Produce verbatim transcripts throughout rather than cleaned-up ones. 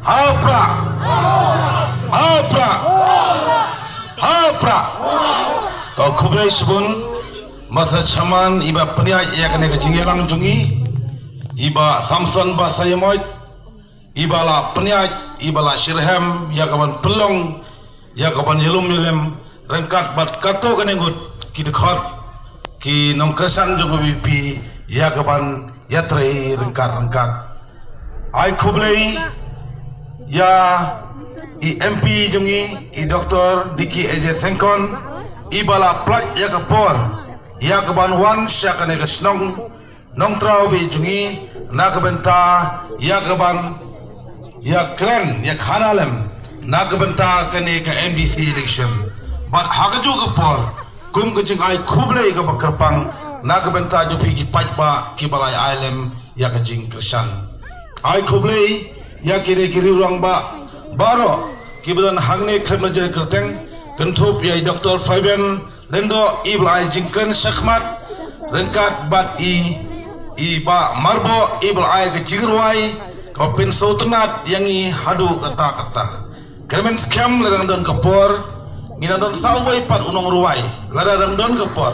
Ha u prah! Ha u prah! Ha u prah! To, khublei shibun, Master Chairman, iba pynïaid ïa kane ka jingïalang jong ngi, iba Samson Basaiawmoit, iba la pynïaid, iba la shitrhem ïa kaban pynlong ïa kaban ïalum ïalem ryngkat bad katto katne ngut ki dkhot, ki nongkyrshan jong ka VPP ïa kaban ïatrei ryngkat ryngkat. Ai khublei ïa i MP jong ngi, i Doktor Ricky A J Syngkon, iba la pynlait ïa ka por ïa kaban wan sha kane ka shnong Nongtraw ba jong ngi, na ka bynta ïa kaban ïakren, ïakhana lem na ka bynta kane ka MDC election. Bad ha kajuh ka por, kum ka jingai khublei kaba kyrpang na ka bynta jong phi ki paidbah kiba la ai lem ïa ka jingkyrshan. Ai khublei ïa kine ki riewrangbah baroh kiba don hangne khlem da jreh kyrteng, kynthup ïa i Doktor Fabian Lyngdoh, iba la ai jingkren shakhmat ryngkat bad i, i Bah Marboh, iba la ai ka jingrwai kaba pynsngewtynnat ïa ngi haduh katta katta. Kyrmen skhem lada dang don ka por, ngin nang don sa uwei pat u nongrwai, lada dang don ka por,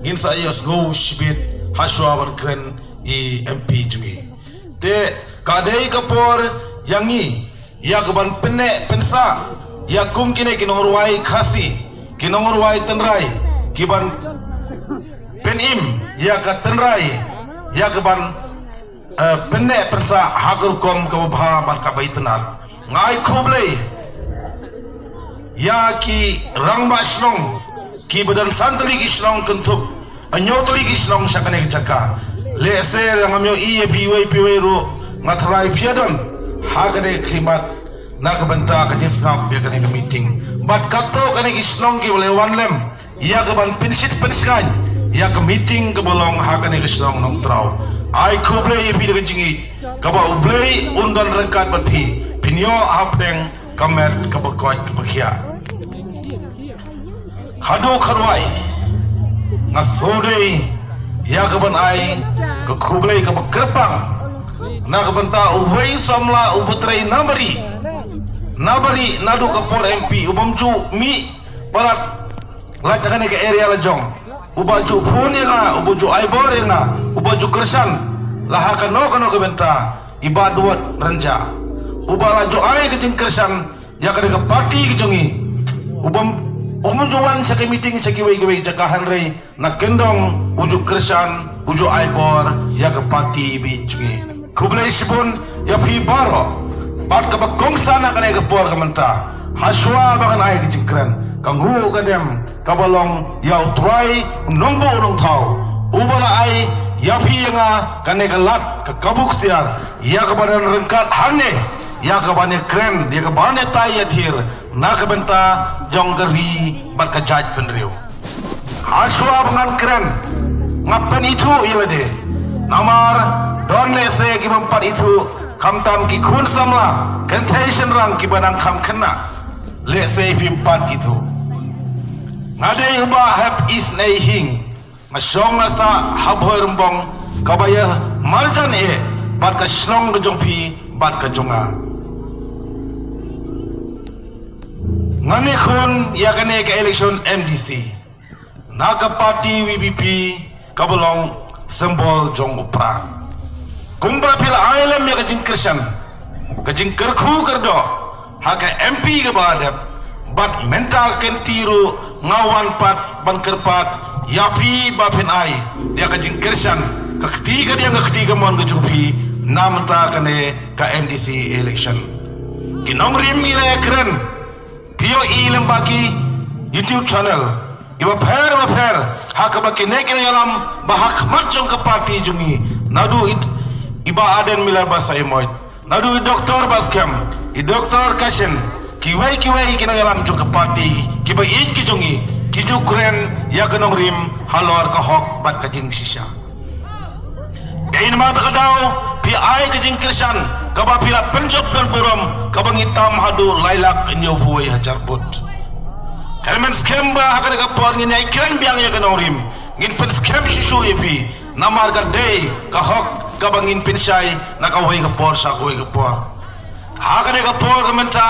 ngin sa ïohsngew shibit hashwa ban kren i MP jong ngi. Te ka dei ka por ïa ngi ïa kaban pynneh pynsah ïa kum kine ki nongrwai Khasi, ki nongrwai tynrai, kiban pynim ïa ka tynrai, ïa kaban, eh, pynneh pynsah ha ka rukom kaba bha bad kaba itynnad. Nga ai khublei ïa ki rangbah shnong kiba don san tylli ki shnong, kynthup hynñiew tylli ki shnong sha kane ka jaka. Lehse lada ngam ïohi ïa phi iwei pa iwei ruh, nga tharai phi ïadon ha kane ka khlieh mat na ka bynta ka jingsngap ïa kane ka meeting. Bad katto katne ki shnong kiba la wan lem ïa kaban pynshit pynshngaiñ ïa ka meeting kaba long ha kane ka shnong Nongtraw. Ai khublei ïa phi da ka jingïeit, kaba U Blei un don ryngkat bad phi, phin ïoh hapdeng ka met kaba koit kaba khiah. Haduh kharwai, nga sngewdei ïa kaban ai ka khublei kaba kyrpang na ka bynta uwei u samla uba trei na bari, na bari naduh ka por MP, u bym ju mih palat lait ha kane ka area la jong, uba ju phone ïa nga, uba ju ai bor ïa nga, uba ju kyrshan la ha kano kano ka bynta, i Bah Duot Rynjah, uba la ju ai ka jingkyrshan ïa kane ka party ka jong ngi. U bym, u bym ju wan sha ka meeting sha kiwei kiwei ki jaka, hynrei na kyndong u ju kyrshan, u ju ai bor ïa ka party ba jong ngi. Khublei shibun ïa phi baroh. Bad kaba kongsan ha kane ka por ka mynta, hashwa ba ngan ai ka jingkren, ka nguh ka dem kaba long ïa U Trai, u Nongbuh u Nongthaw, uba la ai ïa phi ïa nga kane ka lad, ka kabu ksiar, ïa kaban ryngkat hangne, ïa kaban ïakren, ïa kaban ïatai ïathir na ka bynta jong ka ri bad ka jaitbynriew. Hashwa ba ngan kren, nga pynithuh ïa lade. Namar don lehse ki bym pat ithuh, khamtam ki khun samla kynthei shynrang kiba nang kham khynnah, lehse phim pat ithuh. Nga dei u Bah Hep Isynei Hying, nga shong nga sah ha Bhoirymbong, kaba ïa marjan eh bad ka shnong ka jong phi bad ka jong nga. Ngan ïakhun ïa kane ka election MDC na ka party VPP kaba long symbol jong u prah. Kumba phi la ai lem ïa ka jingkyrshan, ka jingkyrkhu kyrdoh ha ka MP kaba la dep, bad mynta ka kynti ruh nga wan pat ban kyrpad ïa phi ba phin ai ïa ka jingkyrshan, ka kti kadiang ka kti kamon ka jong phi na mynta kane ka MDC election. Ki nongrim ngi la ïakren, phi ïohi lem bad ki YouTube channel kiba pher ba pher, ha kaba kine ki nongïalam ba ha khmat jong ka party jong ngi, naduh i, i Bah Ardent Miller Basaiawmoit, naduh i Doktor Batskhem, i Doktor Kashin, kiwei kiwei ki nongïalam jong ka party kiba ïeit ki jong ngi, ki ju kren ïa ka nongrim halor ka hok bad ka jingshisha. Kaei namar kata ka daw phi ai ka jingkyrshan kaba phi la pynjop pynburom, kaba ngi tam haduh lai lak hynñiewphew wei hajar vote. Kyrmen skhem ba ha kane ka por ngin ïai kren biang ïa ka nongrim, ngin pynskhem shuh shuh ïa phi, namar ka dei ka hok kaba ngin pynshai na kawei ka por sha kawei ka por. Ha kane ka por ka mynta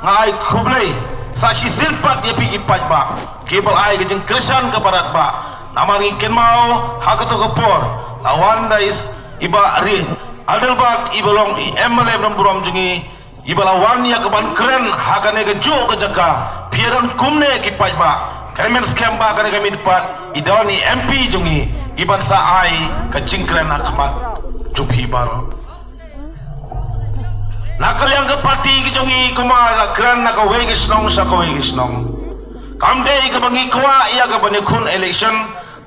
nga ai khublei sa shisien pat ïa phi ki paidbah kiba la ai ka jingkyrshan kaba radbah. Namar ngi kynmaw ha kato ka por la wan da i Bah Ri Adelbert iba long i M L A ba burom jong ngi, iba la wan ïa kaban kren ha kane kajuh ka jaka. Phi ïa don kumne ki paidbah, kane mynskhem ba kane ka mynta pat i don i M P jong ngi iban sa ai ka jingkren ha khmat jong phi baroh. Na ka liang ka party ka jong ngi kumba la kren na kawei ka shnong sha kawei ka shnong, kam dei kaba ngi kwah ïa kaban ïakhun election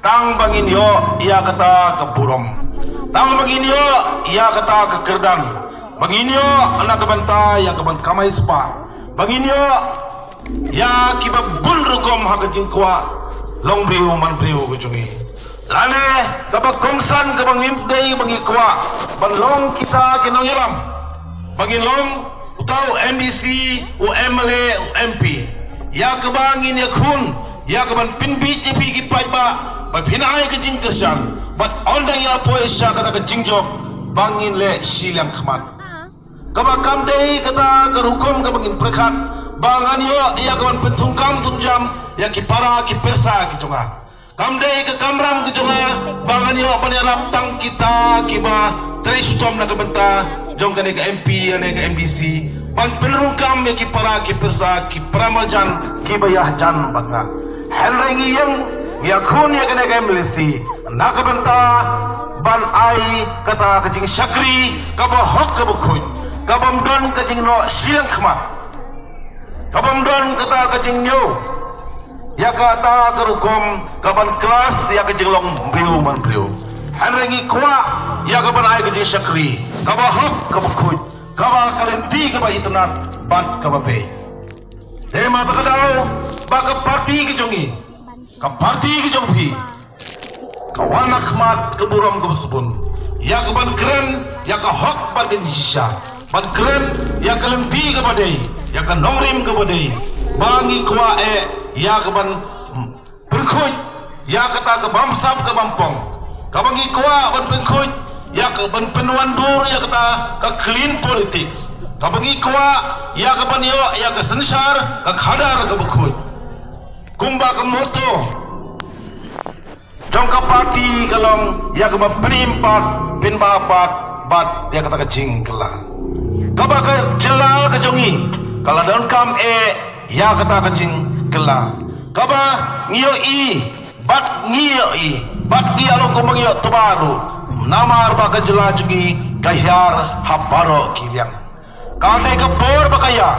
tang ba ngin ïoh ïa kata ka burom, tang ba ngin ïoh ïa kata ka kyrdan, ba ngin ïoh na ka bynta ïa kaban kamai spah, ba ngin ïoh ïa kiba bun rukom ha ka jingkwah long briew man briew ka jong ngi. Lane kaba kongsan kaba ngim dei ba ngi kwah ban long kita ki nongïalam, ba ngin long uta u M D C, u M L A, u M P. Ïa kaba ngin ïakhun ïa kaban pynbit ïa phi ki paidbah ba phin ai ka jingkyrshan bad ynda ngi la poi sha kata ka jingjop ba ngin leh shiliang khmat. Kaba kam dei kata ka rukom kaba ngin pyrkhat ba ngan ïoh ïa kaban pynthungkam thungjam ïa ki para ki pyrsa ki jong nga. Kam dei ka kamram ka jong nga ba ngan ïoh ban ïarap tang kita kiba trei shitom na ka bynta jong kane ka M P ïa ne ka M D C ban pynrung kam ïa ki para ki pyrsa ki para marjan kiba ïajan bad nga. Hynrei ngi ïeng ngi ïakhun ïa kane ka M L A C na ka bynta ban ai kata ka jingshakri kaba hok kaba khuid, kabym don ka jingnoh shiliang khmat, kabym don kata ka jingñiew ïa kata ka rukom kaban klas ïa ka jinglong briew man briew. Hynrei ngi kwah ïa kaban ai ka jingshakri kaba hok kaba khuid, kaba ka lynti kaba itynnad bad kaba beit. Te mynta ka daw ba ka party ka jong ngi, ka party ka jong phi, ka wan ha khmat ka burom kaba sbun ïa kaban kren ïa ka hok bad ka jingshisha, ban kren ïa ka lynti kaba dei, ïa ka nongrim kaba dei, ba ngi kwah eh ïa kaban pynkhuid ïa kata ka bamsap ka bampong, kaba ngi kwah ban pynkhuid ïa kaban pynwandur ïa kata ka clean politics, kaba ngi kwah ïa kaban ïoh ïa ka synshar ka khadar kaba khuid. Kumba ka motto jong ka party ka long ïa kaban pynim pat pynbha pat bad ïa kata ka jingkylla. Kaba ka jylla ka jong ngi ka la donkam eh ïa kata ka jingkylla, kaba ngi ïohi bad ngi ïohi bad ngi ïalong kumba ngi ïoh tba ruh. Namar ba ka jylla jong ngi ka hiar ha baroh ki liang. Ka dei ka por ba ka ïa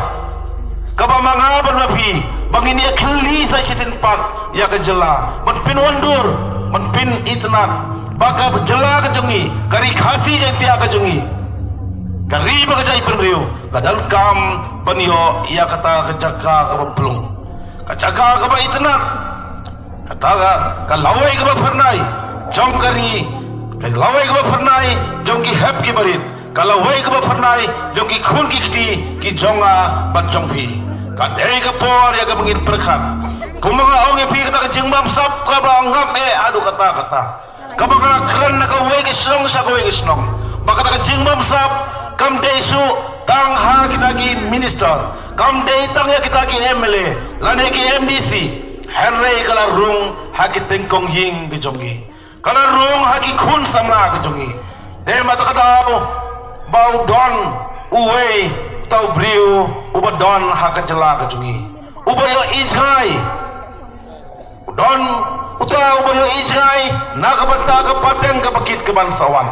kaba ma nga bad ma phi ba ngin ïa khylli sa shisien pat ïa ka jylla ban pynwandur ban pynitynnad ba ka jylla ka jong ngi, ka Ri Khasi Jaiñtia ka jong ngi, ka ri ba ka jaitbynriew ka donkam ban ïoh ïa kata ka jaka kaba plung, ka jaka kaba itynnad. Kata ka, ka lawei kaba phyrnai jong ka ri, ka lawei kaba phyrnai jong ki hep ki barit, ka lawei kaba phyrnai jong ki khun ki kti ki jong nga bad jong phi. Ka dei ka por ïa kaba ngin pyrkhat. Kumba nga ong ïa phi, kata ka jingbamsap kaba ngam eh haduh katta katta, kaba nga la kren na kawei ka shnong sha kawei ka shnong, ba kata ka jingbamsap kam dei shuh tang ha kita ki minister, kam dei tang ïa kita ki M L A lane ki M D C, hynrei ka la rung ha ki tyngkong ïing ka jong ngi, ka la rung ha ki khun samla ka jong ngi. Dei ma ta ka daw ba u don uwei uta u briew uba don ha ka jylla ka jong ngi, uba ïohi jngai. U don uta uba ïohi jngai na ka bynta ka pateng kaba kit kaban sa wan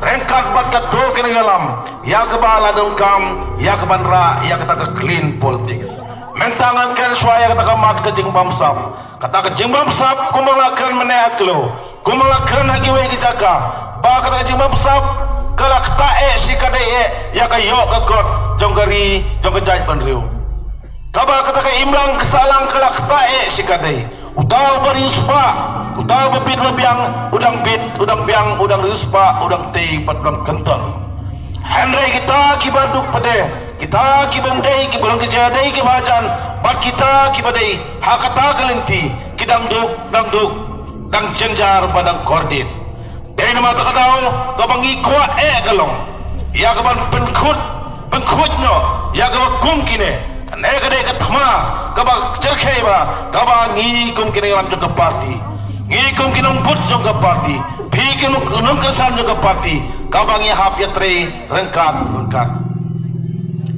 ryngkat bad kato ka nongïalam ïa kaba la donkam ïa kaban rah ïa kata ka clean politics. Mynta ngan kren shuwa ïa kata ka mat ka jingbamsap. Kata ka jingbamsap kumba la kren mynne ha klo, kumba la kren ha kiwei ki jaka, ba kata ka jingbamsap ka la ktah eh shikatdei eh ïa ka ïoh ka kot jong ka ri jong ka jaitbynriew. Kaba kata ka imlang ka sahlang ka la ktah eh shikatdei. Uta uba riewspah, uta uba bit uba biang u dang bit, u dang biang, u dang riewspah, u dang tei bad u dang kynton. Hynrei kita kiba duk pat de, kita kiba ym dei, kiba long ki jadei kiba hajan, bad kita kiba dei ha kata ka lynti ki dang duk, dang duk, dang jynjar bad dang kordit. Dei namar kata ka daw kaba ngi kwah eh ka long ïa kaban pynkut pynkhuid noh ïa kaba kum kine. Kane ka dei ka thma kaba jyrkhei ba kaba ngi kum ki nongïalam jong ka party, ngi kum ki nongbud jong ka party, phi ki nong, nongkyrshan jong ka party, kaba ngi hap ïatrei ryngkat ryngkat.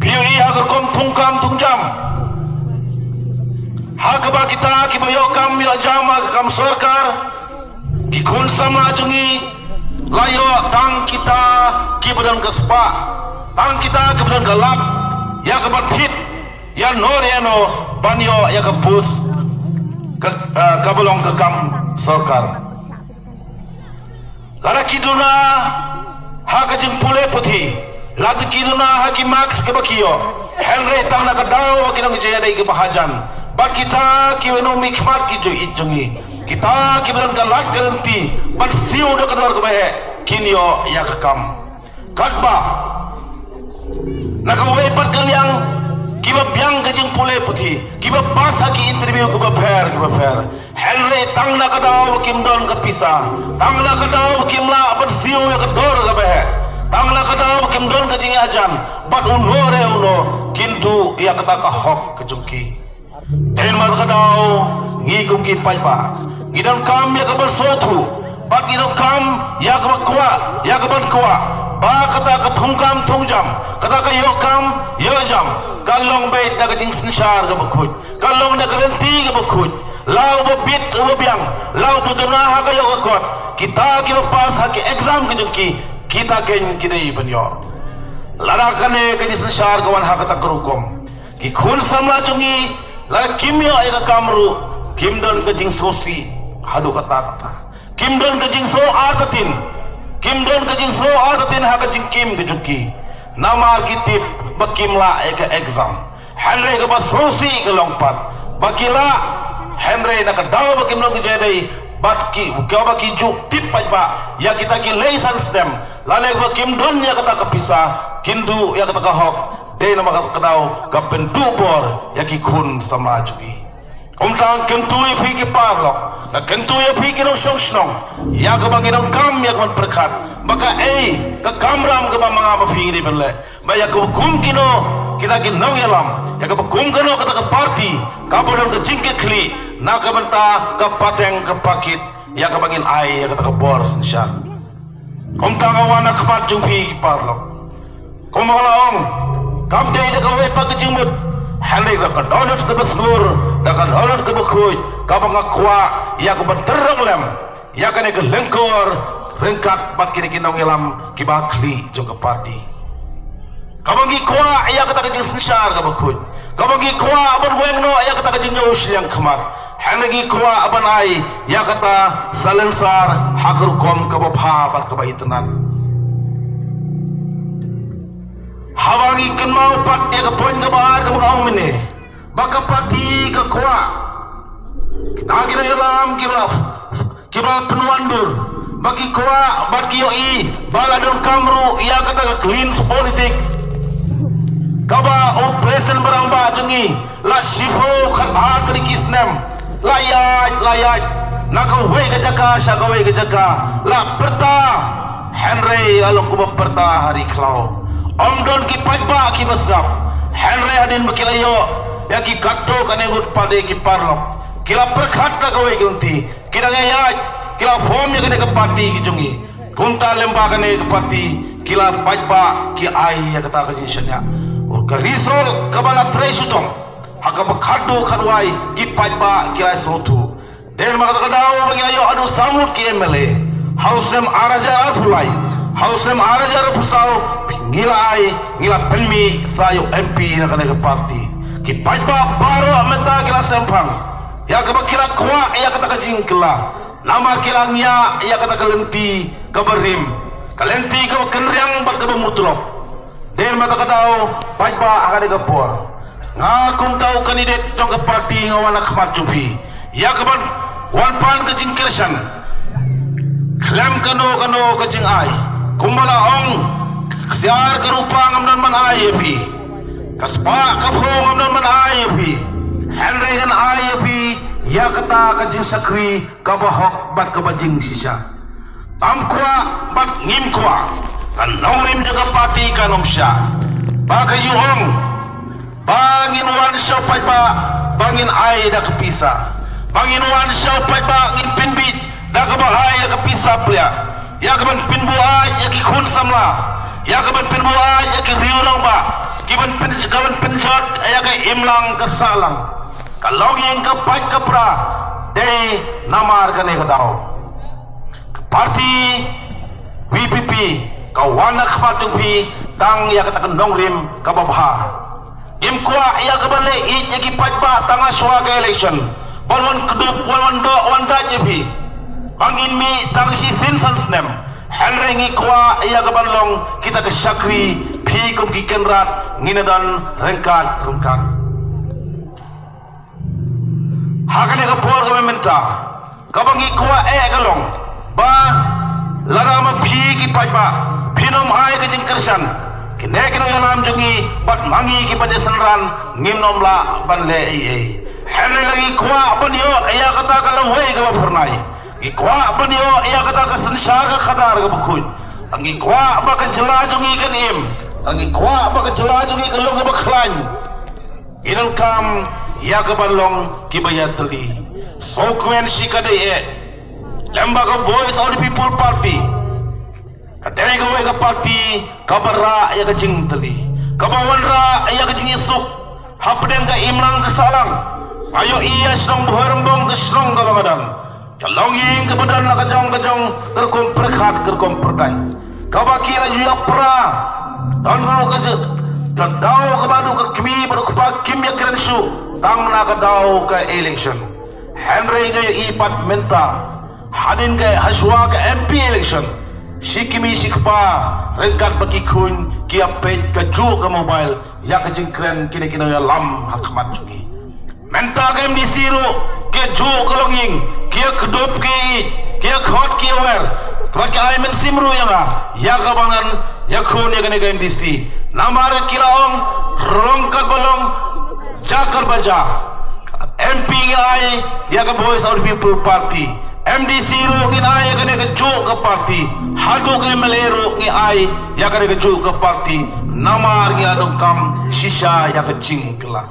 Phi ïohi ha ka rukom thungkam thungjam ha kaba kita kiba ïoh kam ïoh jam ha ka kam sorkar, ki khun samla jong ngi la ïoh tang kita kiba don ka spah, tang kita kiba don ka lad ïa ka ban thied ïa no re no ban ïoh ïa ka post ka, eh, kaba long ka kam sorkar. Lada ki duna ha ka jingpule puthi, lada ki duna ha ki marks kaba ki ïoh, hynrei tang na ka daw ba ki nongïadei kiba hajan, bad kita kiba nongmihkhmat ki ju ïeit jong ngi, kita kiba don ka lad ka lynti ban siew da ka dor kaba heh, kin ïoh ïa ka kam. Katba na kawei pat ka liang, kiba biang ka jingpule puthi, kiba pass ha ki interview kiba pher kiba pher, hynrei tang na ka daw ba kim don ka pisa, tang na ka daw ba kim lah ban siew ïa ka dor kaba heh, tang na ka daw ba kim don ka jingïajan, bad uno re uno kin duh ïa kata ka hok ka jong ki. Dei namar kata ka daw ngi kum ki paidbah ngi donkam ïa ka ban sngewthuh, bad ngi donkam ïa ka ban kwah, ïa ka ban kwah ba kata ka thungkam thungjam, kata ka ïoh kam ïoh jam, ka long beit da ka jingsynshar kaba khuid, ka long da ka lynti kaba khuid. La uba bit uba biang, la uba duna ha ka ïoh ka kot, kita kiba pass ha ki exam ka jong ki, kita kein ki dei ban ïoh. Lada kane ka jingsynshar ka wan ha kata ka rukom, ki khun samla jong ngi, lada kim ïoh ïa ka kam ruh, kim don ka jingsngewsih haduh katta katta. Kim don ka jingsngew artatien, kim don ka jingsngew artatien ha ka jingkim ka jong ki. Namar ki tip ba kim lah ïa ka exam. Hynrei kaba sngewsih ka long pat ba ki lah, hynrei na ka daw ba kim don ka jingïadei bad ki, kaba ki ju tip paidbah ïa kita ki lei san snem, lane ba kim don ïa kata ka pisa, kin duh ïa kata ka hok. Dei namar kata ka daw ka pynduh bor ïa ki khun samla jong ngi. Kumta nga kyntu ïa phi ki paralok, nga kyntu ïa phi ki nongshong shnong, ïa kaba ngi donkam ïa ka ban pyrkhat ba kaei ka kamram kaba ma nga ma phi ngi dei ban leh, ba ïa kaba kum kino kita ki nongïalam, ïa kaba kum kano kata ka party, kaba don ka jingkitkhlieh na ka bynta ka pateng ka pakit, ïa kaba ngin ai ïa kata ka bor synshar. Kumta nga wan ha khmat jong phi ki paralok, kumba nga la ong, kam dei da kawei pat ka jingmut, hynrei da ka dohnud kaba sngur, da ka dohnud kaba khuid, kaba nga kwah ïa ka ban tyrrong lem ïa kane ka lyngkor ryngkat bad kine ki nongïalam kiba khlieh jong ka party. Kaba ngi kwah ïa kata ka jingsynshar kaba khuid, kaba ngi kwah ban weng noh ïa kata ka jingñiew shiliang khmat, hynrei ngi kwah ban ai ïa kata salonsar ha ka rukom kaba bha bad kaba itynnad. Haba ngi kynmaw pat ïa ka point kaba ar kaba nga ong mynne, ba ka party ka kwah kita ki nongïalam kiba kiba pynwandur ba ki kwah bad ki ïohi ba la donkam ruh ïa kata ka clean politics, kaba u President ba rangbah jong ngi la shiphew khatar tylli ki snem la ïaid la ïaid na kawei ka jaka sha kawei ka jaka, la pyrta, hynrei la long kumba pyrta ha ri khlaw. Ym don ki paidbah kiba sngap, hynrei hadien ba ki la ïoh ïa ki katto katne ngut pat de ki paralok, ki la pyrkhat na kawei ka lynti, ki dang ïaid, ki la form ïa kane ka party ka jong ngi. Kumta lyngba kane ka party ki la paidbah ki ai ïa kata ka jingshaniah. Ka result kaba la trei shitom ha kaba khatduh khatwai ki paidbah ki la sngewthuh. Dei namar kata ka daw ba ngi la ïoh haduh saw ngut ki M L A ha u snem ar hajar arphew lai, ha u snem ar hajar arphew saw ngi la ai, ngi la pynmih sa ïa u M P na kane ka party. Ki paidbah baroh mynta ki la sngewthuh ïa kaba ki la kwah ïa kata ka jingkylla. Namar ki la ngiah ïa kata ka lynti kaba rim, ka lynti kaba kynriang bad kaba mutlop. Dei namar kata ka daw paidbah ha kane ka por, nga kumta u candidate jong ka party nga wan ha khmat jong phi ïa ka ban wan pan ka jingkyrshan khlem kano kano ka jingai. Kumba la ong, ka ksiar ka rupa ngam don ban ai ïa phi, ka spah ka phew ngam don ban ai ïa phi, hynrei ngan ai ïa phi ïa kata ka jingshakri kaba hok bad kaba jingshisha. Tam kwah bad ngim kwah, ka nongrim jong ka party kan ym shah. Ba ka ju ong ba ngin wan sha u paidbah ba ngin ai da ka pisa. Ba ngin wan sha u paidbah ngin pynbeit da kaba ai da ka pisa pliah. Ïa kaban pynbuaid ïa ki khun samla. Ïa kaban pynbuaid ïa ki riew rangbah. Kiban pyn, kaban pynjot ïa ka imlang ka sahlang. Ka longïing ka pait ka pra dei namar kane ka daw. Ka parti V P P ka wan ha khmat jong phi tang ïa kata ka nongrim kaba bha. Ngim kwah ïa kaban leh ïeit ïa ki paidbah tang ha shuwa ka election. Ban wan kdup, wan wan doh, wan dait ïa phi. Ba ngin mih tang shisien san snem. Hynrei ngi kwah ïa kaban long kita ki shakri, phi kum ki kynrad ngin ïa don ryngkat ryngkat. Ha kane ka por kaba mynta kaba ngi kwah eh ka long ba lada ma phi ki paidbah phin ym ai ka jingkyrshan, kine ki nongïalam jong ngi bad ma ngi kiban ïasynran ngim nym lah ban leh ei ei. Hynrei la ngi kwah ban ïoh ïa kata ka lawei kaba phyrnai. Ngi kwah ban ïoh ïa kata ka synshar ka khadar kaba khuid. Ngi kwah ba ka jylla jong ngi kan im. Ngi kwah ba ka jylla jong ngi kan long kaba khlaiñ. Ngi donkam ïa kaban long kiba ïatylli. Sngewkmen shi ka dei eh lem ba ka Voice of the People Party ka dei kawei ka parti kaba rah ïa ka jingtylli, kaba wanrah ïa ka jingïasuk hapdeng ka imlang ka sahlang. Nga ïohi ïa shnong Bhoirymbong ka shnong kaba nga don. Ka longïing kaba don la ka jong ka jong ka rukom pyrkhat ka rukom pyrdaiñ. Kaba ki la ju ïapra don ruh ka jingdaw kaba haduh ka kmie bad u kpa kim ïakren shuh tang na ka daw ka election. Hynrei nga ïohi pat mynta hadien ka ha shuwa ka M P election, shi kmie shi kpa ryngkat bad ki khun ki ïa peit kajuh ka mobile ïa ka jingkren kine ki nongïalam ha khmat jong ki. Mynta ka M D C ruh ki ïa juh ka longïing, ki ïa kdup ki ïa ïeit, ki ïa khot ki ïa wer. Wat ki ai mynsiem ruh ïa nga ïa kaba ngan ïakhun ïa kane ka M D C. Namar ki la ong, rong katba long, jia katba jia. M P ngi ai ïa ka Voice of the People Party. M D C ruh ngin ai ïa kane kajuh ka parti. Haduh ka M L A ruh ngi ai ïa kane kajuh ka parti. Namar ngi la donkam shisha ïa ka jingkylla.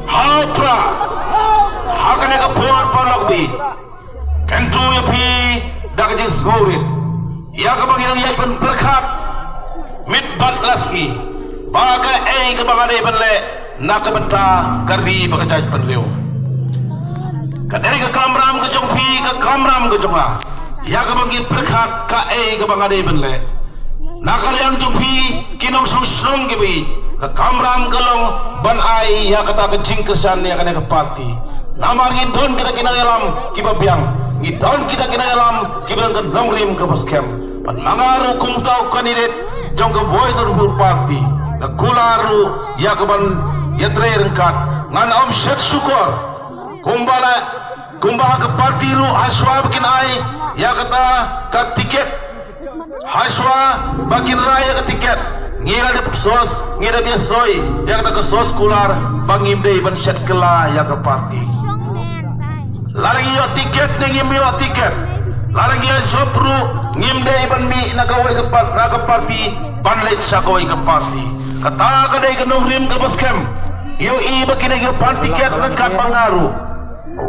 Ha u Prah, ha kane ka por paralok baieit, kyntu ïa phi da ka jingsngewrit ïa kaba ngi nang ïaid ban pyrkhat mit bad la sngi ba kaei kaba nga dei ban leh na ka bynta ka ri bad ka jaitbynriew. Ka dei ka kamram ka jong phi, ka kamram ka jong nga ïa kaba ngin pyrkhat kaei kaba nga dei ban leh. Na ka liang jong phi ki nongshong shnong kiba ïeit, ka kamram ka long ban ai ïa kata ka jingkyrshan ïa kane ka parti. Namar ngi don kita ki nongïalam kiba biang, ngi don kita ki nongïalam kiba don ka nongrim kaba skhem. Bad ma nga ruh kum uta u candidate jong ka Voice of the People Party, nga kular ruh ïa kaban ïatrei ryngkat. Ngan ym shet shukor kumba la, kumba ha ka parti ruh ha shuwa ba kin ai ïa kata ka tiket, ha shuwa ba kin rai ïa ka tiket, ngi la dep sos, ngi la dep soi ïa kata ka sos kular ba ngim dei ban shet kylla ïa ka parti. Lada ngi ïoh tiket ne ngim ïoh tiket, lada ngi ïa jop ruh, ngim dei ban mih na kawei ka par-, na ka parti ban leit sha kawei ka parti. Kata ka dei ka nongrim kaba skhem. Ïohi ba kine ki pan tiket ryngkat bad nga ruh,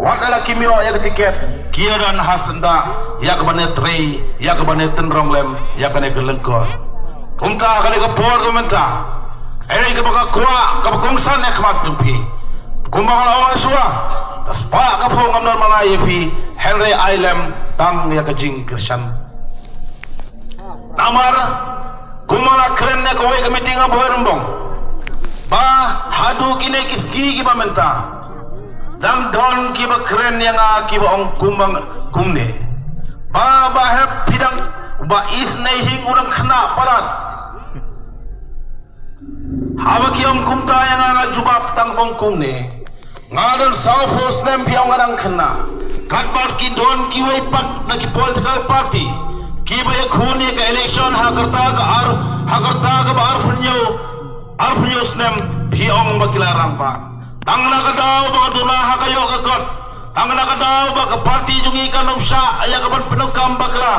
wat la kim ïoh ïa ka tiket, ki ïa don ha syndah ïa kaban ïatrei, ïa kaban ïatynrong lem ïa kane ka lyngkot. Kumta kane ka por ka mynta, kaei kaba nga kwah kaba kongsan ïa khmat jong phi. Kumba nga la ong ha shuwa, ka spah ka phew ngam don mana ïa phi, hynrei ai lem tang ïa ka jingkyrshan. Namar kumba la kren ïa kawei ka meeting ha Bhoirymbong ba haduh kine ki sngi kiba mynta dang don kiba kren ïa nga kiba ong kumba kumne ba, ba hep phi dang, ba isynei hing u dang khynnah palat. Haba ki ong kumta ïa nga, nga jubab tang ba ong kumne. Nga don sawphew snem phi ong nga dang khynnah. Katba ki don kiwei pat na ki political party kiba ïakhun ïa ka election ha ka rta ka ar, ha ka rta kaba arphew hynñiew, arphew hynñiew snem, phi ong ba ki la rangbah. Tang na ka daw ba nga duna ha ka ïoh ka kot, tang na ka daw ba ka parti jong ngi kan ym shah ïa kaban pyndonkam bakla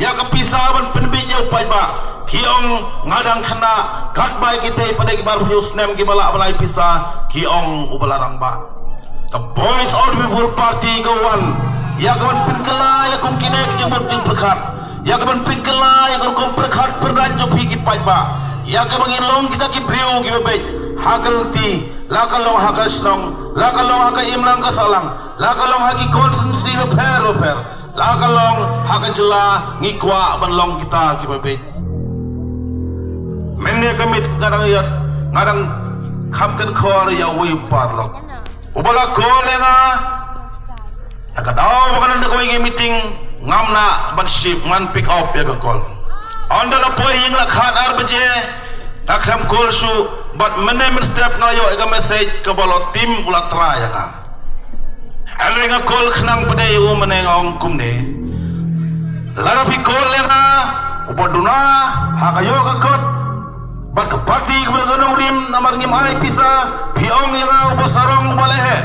ïa ka pisa ban pynbeit ïa u paidbah, Ki ong nga dang khynnah, katba ïa kitei pat de ki bar phew snem kiba lah ban ai pisa, ki ong u ba la rangbah. Ka Voice of the People Party ka wan ïa ka ban pynkylla ïa kum kine ki jingmut jingpyrkhat, ïa ka ban pynkylla ïa ka rukom pyrkhat pyrdaiñ jong phi ki paidbah, ïa ka ba ngin long kita ki briew kiba beit ha ka lynti, la ka long ha ka shnong, la ka long ha ka imlang ka sahlang, la ka long ha ki constituency bapher bapher, la ka long ha ka jylla, ngi kwah ban long kita kiba beit. Mynne ka miet nga dang ïa, nga dang kham kynkhor ïa uwei u paralok uba la call ïa nga. Ïa ka daw ba nga dang da kawei ka meeting, ngam lah ban shim, ngan pick up ïa ka call. Ynda la poi ïing la khatar baje, nga khlem call shuh, bad mynne mynstep nga ïoh ïa ka message kaba la tim u la try ïa nga. Hynrei nga call khnang pat de ïa u, mynne nga ong kumne. Lada phi call ïa nga, uba duna ha ka ïoh ka kot bad ka party kaba la ka nongrim, namar ngim ai pisa, phi ong ïa nga uba sarong uba leheh.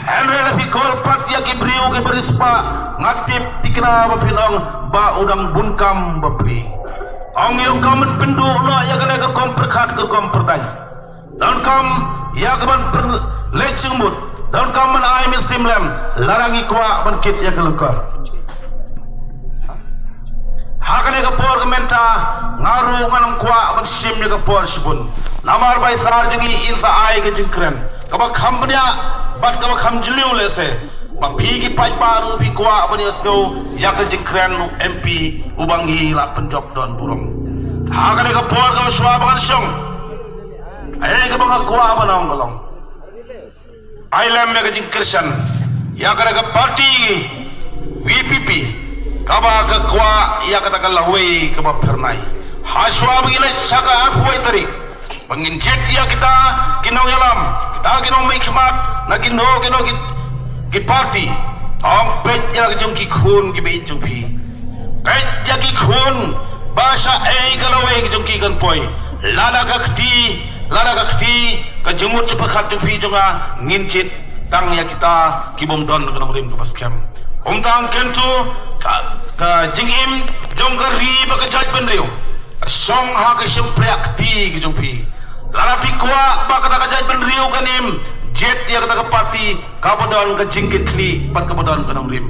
Hynrei la phi call pat ïa ki briew kiba riewspah, nga tip tikna ba phin ong ba u dang bun kam bapli. Ong ïa u kam ban pynduh noh ïa kane ka rukom pyrkhat ka rukom pyrdaiñ. Donkam ïa ka ban pynleit jingmut, donkam ban ai mynsiem lem, lada ngi kwah ban kit ïa ka longkor. Ha kane ka por ka mynta nga ruh ngam kwah ban shim ïa ka por shibun. Namar ba i sar jong ngi in sa ai ka jingkren kaba kham bniah bad kaba kham jylliew lehse, ba phi ki paidbah ruh phi kwah ban ïohsngew ïa ka jingkren u M P uba ngi la pynjop don burom. Ha kane ka por kaba shuwa ba ngan shong, ai kaba nga kwah ban ong ka long, ai lem ïa ka jingkyrshan ïa kane ka party V P P kaba ka kwah ïa kata ka lawei kaba phyrnai. Ha shuwa ba ngi leit sha ka arphew tarik ba ngin jied ïa kita ki nongïalam, kita ki nongmihkhmat na kino kino ki, ki party. Ong peit ïa la ki jong ki khun kiba ïeit jong phi. Peit ïa ki khun ba sha ei ka lawei ki jong ki kan poi. Lada ka kti, lada ka kti ka jingmut jingpyrkhat jong phi jong nga, ngin jied tang ïa kita ki bym don ka nongrim kaba skhem. Kumta ngin kyntu ka, ka jingim jong ka ri bad ka jaitbynriew ka shong ha ka shympriahkti ka jong phi. Lada phi kwah ba kata ka jaitbynriew kan im, jied ïa kata ka party kaba don ka jingkitkhlieh bad kaba don ka nongrim.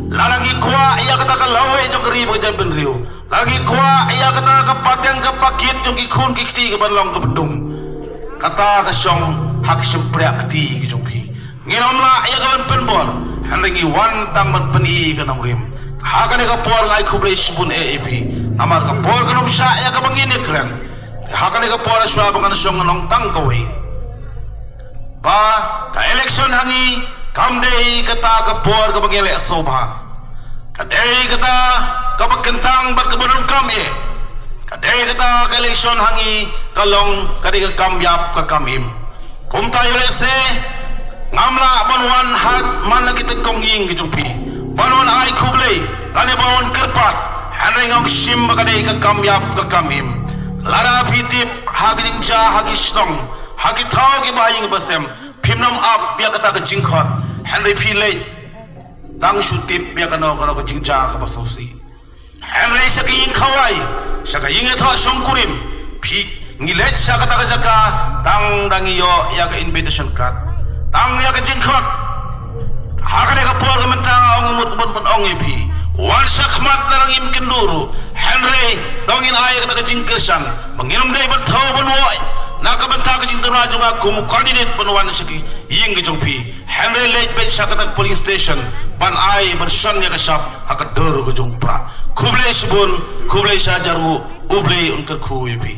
Lada ngi kwah ïa kata ka lawei jong ka ri bad ka jaitbynriew, lada ngi kwah ïa kata ka pateng ka pakit jong ki khun ki kti kaban long kaba dum, kata ka shong ha ka shympriahkti ka jong phi. Ngin ym lah ïa ka ban pynbor, hynrei ngi wan tang ban pyni ka nongrim. Ha kane ka por nga ai khublei shibun ïa phi namar ka por kan ym shah ïa kaba ngin ïakren. Ha kane ka por shuwa ba ngan shong ngan ong tang kawei, ba ka election ha ngi kam dei kata ka por kaba ngi leh sngewbha. Ka dei kata kaba kyntang bad kaba donkam eh. Ka dei kata ka election ha ngi ka long ka dei ka kam ïap ka kam im. Kumta ïoh lehse ngam lah ban wan ha man la ki tyngkong ïing ki jong phi ban wan ai khublei lane ban wan kyrpad, hynrei nga ong shim ba ka dei ka kam ïap ka kam im. Lada phi tip ha ki jingjia ha ki shnong, ha ki thaw kiba ha ïing ba sem, phim nym ap ïa kata ka jingkhot, hynrei phi leit tang shu tip ïa kano kano ka jingjia kaba sngewsih. Hynrei sha ka ïing khawai, sha ka ïing ïathoh shongkurim, phi, ngi leit sha kata ka jaka tang da ngi ïoh ïa ka invitation card, tang ïa ka jingkhot. Ha kane ka por ka mynta nga ong mut mut mut ong ïa phi, wan sha khmat lada ngim kynduh ruh, hynrei to ngin ai ïa kata ka jingkyrshan ba ngin ym dei ban thew ban woh na ka bynta ka jingduna jong nga kum u candidate ban wan sha ki ïing ki jong phi. Hynrei leit beit sha kata ka polling station ban ai ban shon ïa ka shap ha ka dur ka jong u prah. Khublei shibun, khublei shihajar nguh, U Blei un kyrkhu ïa phi.